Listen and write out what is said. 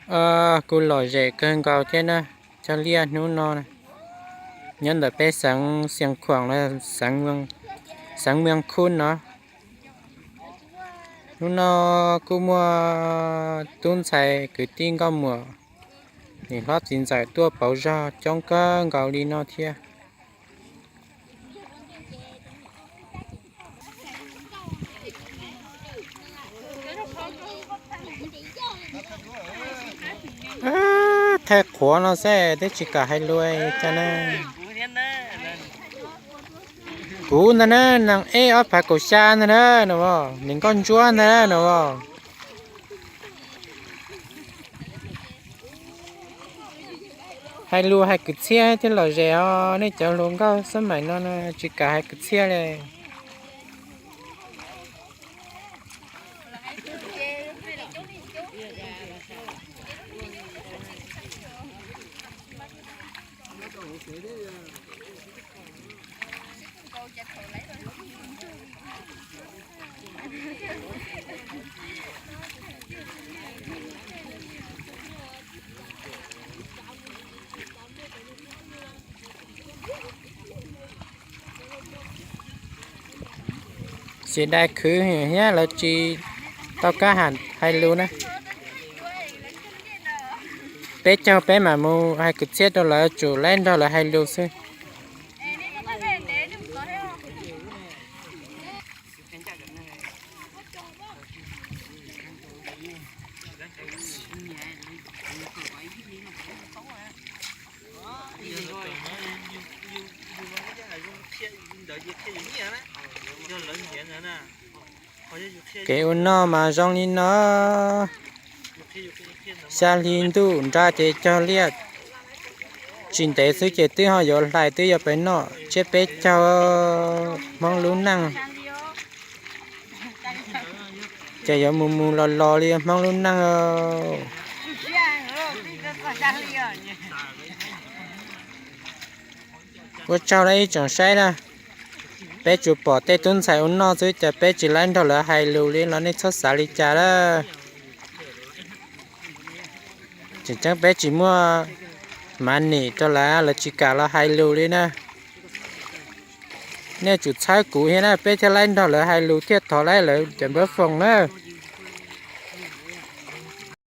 Kuj lom zem kawg nkaus thiab na, cov liaj hnub no nyob ntawm peb xeev Xiav Khuam los xeev Mws Khub no. Hnub no kuj muaj tub ntxhais kwv tij nkauj muam, niam hlob txiv ntxawm tuaj pauv zog coob kawg nkaus li no thiab. Thaij qhuav no xwb twb tsis kam hais lus cas na. Kuv ntag na, nees ej ob phav kaum xya ntag na, no, niam nkauj ntsuab ntag na, no. Hais lus hais kwv txhiaj thiab lom zem os, nej cov hluas nkauj xab maim no tsis kam hais kwv txhiaj li. Xiv dai khwv thiab lawv tsis tau kab ham hais lus na. Peb caug peb mam mus hais kwv txhiaj rau lawv, tsum laib nrog lawv hais lus xwb. Kev ua noj mas zoo li no, xya hli ntuj nra ces cog liaj, tsis ntev xwb ces twb ho yuav hlais twb yuav pem noj tsiab peb caug Hmoob lub neej. Ces yuav mus mus los los li Hmoob lub neej. Ua tsaug lawm ib tsoom saib na, peb tsuas pom tej tub ntxhais ua noj xwb ces peb tsis laib nrog lawv hais lus li los nej txhob xav li cas lawm. Tseem ceeb peb tsis muaj mav nim rau lawv, lawv tsis kam los hais lus li na. Nej tsum txhawb kuv thiab na peb thiaj laib nrog lawv hais lus thiaj thov laib lawv cov npawb foos na.